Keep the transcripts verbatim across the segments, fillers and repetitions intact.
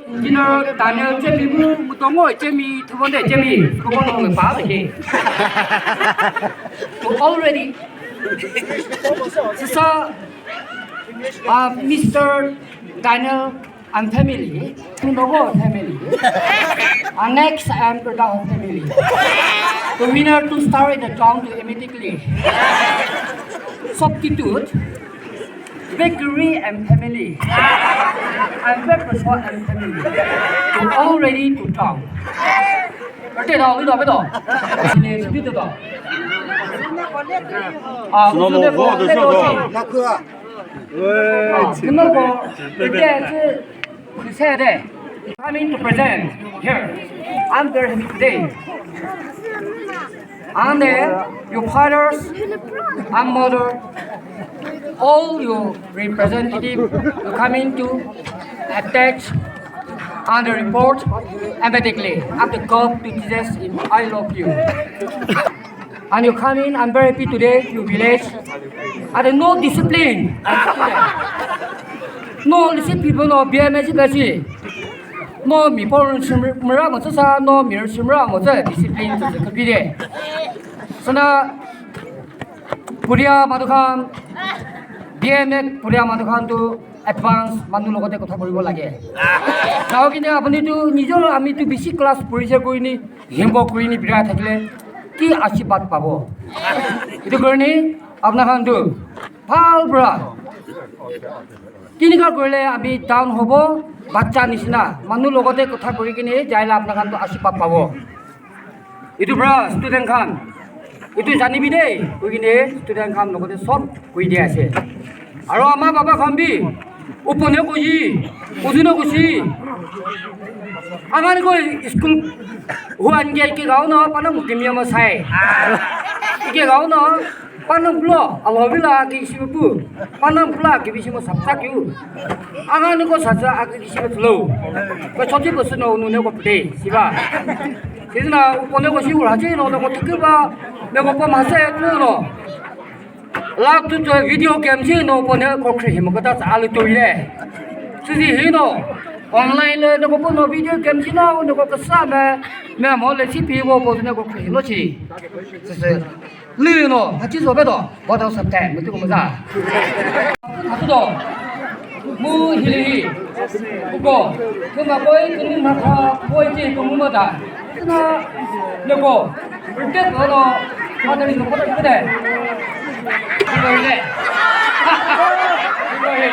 Engineer Daniel Chemi mu, mutongo Chemi, thübonde Chemi, kubono ngi pa he. To already, sisa, uh, Mister Daniel and family, Nogo family, and next and Berdaho family. The winner to star in the town to immediately. Substitute. Bakery and family. And breakfast and family. To already to town. Ate da, wi da, wi da. Sine, sine da. Ah, sino mo, wo, do, sino, do. Coming to present here. I'm very happy today. And then your fathers and mother, all your representative, you coming to attach and report emphatically at the cup to Jesus in I love you. And you coming, I'm very happy today, your village. And no discipline. No discipline, no B M S. No, mi por mura mo sa, no, mi mura mo sa, discipline sa, kapide. Sana, Puria Madhukan, B M F Puria Madhukan to advance manu logote kotha koribo lage. Tao kine apuni to nijor ami to bisi class purise koini, himbo koini bira thakile, ki ashibad pabo. Itu karone, apna khan to, bhal pura. Kinika korile ami down hobo, bacha nishina, manu logote kotha kori kine, jaile apna khan to ashibad pabo. Itu pura student khan, itu janibi de, koi kine student khan logote sob koi dia ase. Aro ama baba khan bi, upone koji, ujune koji. Angani ko school huan ge ke gao no, panam kimi ama sai. Ke gao no, Panam pula, alo vila ke isi pu. Panam pula ke bisi mo sapsa kiu. Anga niko sapsa ake isi mo tlo. Ko choti ko suno nu ne ko pde, siba. Sina upone ko si ura che no, no ko tuku ba, ne ko pa ma se tu no. Lak tu tu video game che no upone ko kre himo kata sa alu tu ile. Sisi hino, online le ne ko pa no video game che no, ne ko kasa me, me mo le si pi wo po ne ko kre himo chi. Sisi. Lü no, hachi zo be do, ba do sa te, mu tu ko za. Hatu do, mu hili hi, ku ko, ku ma koi, ku ni ma kha, koi ti ku mu ma da. Na, ne ko, te ko no, ma da ni ko ko de. Ku ko le. Ku ko he.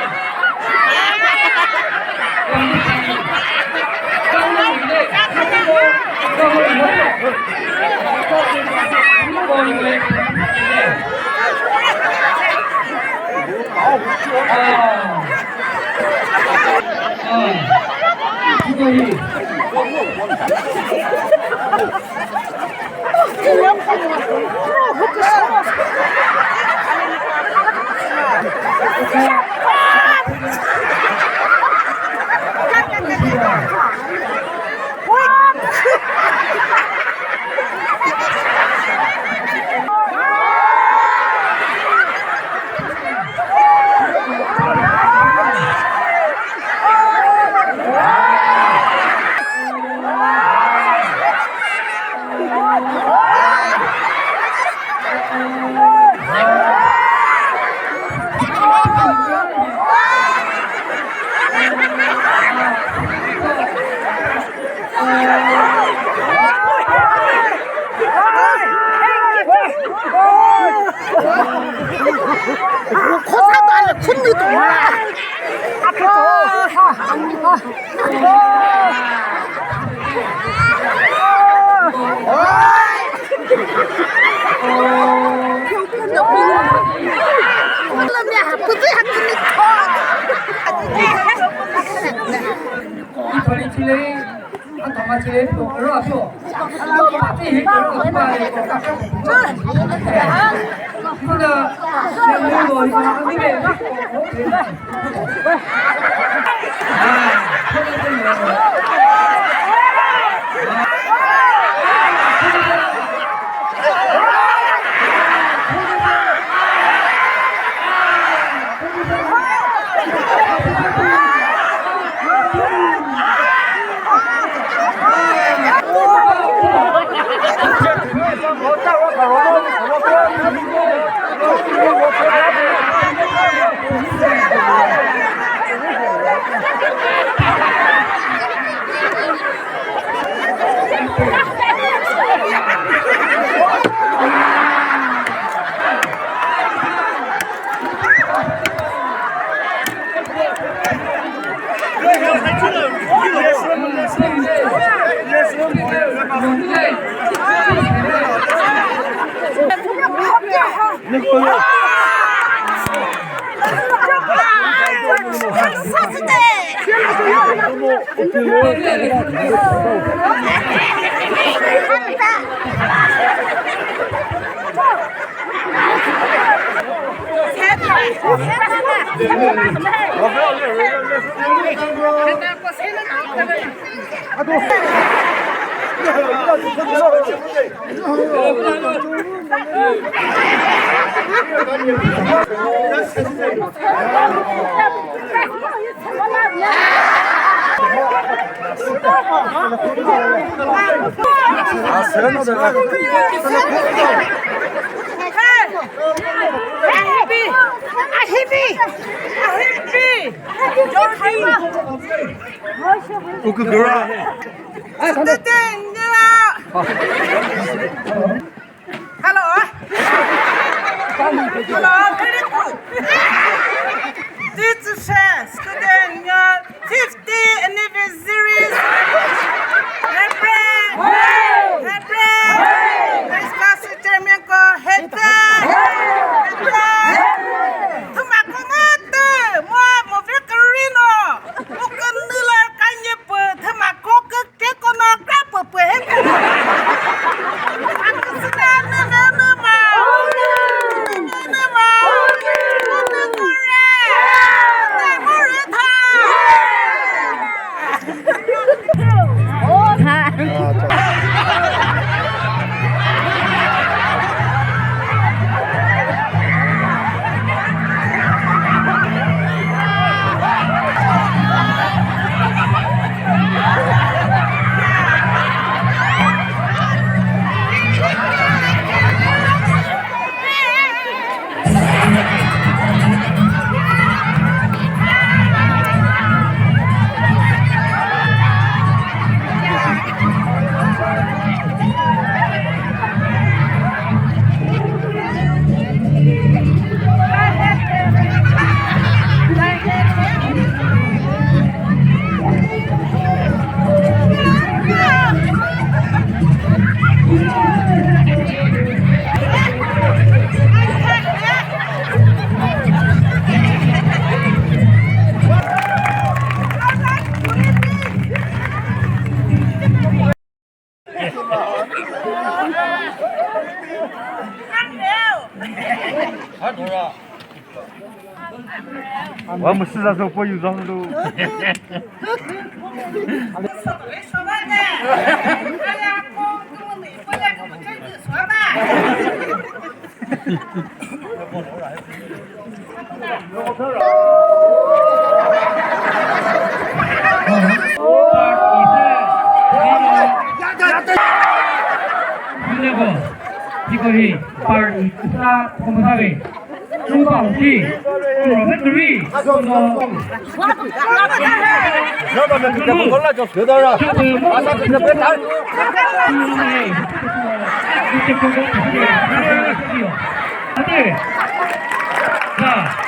Hello. Hello, very good. This is, uh, student, uh, fifty anniversary celebration. Happy! Happy! Vice Chairman ko happy! Happy! Thüma ko ngate, mo, mo ve karino. Mo kanila kanye pe, thüma ko ke Ke kono kra püpü he kono. Akusina nene numa. Nene numa. Nene kure. Nene kure tha. Wa mu sü za so po yu zong lu. Hikohi par isa komasave. Chupa uchi. Dormitory. Ate. Sa.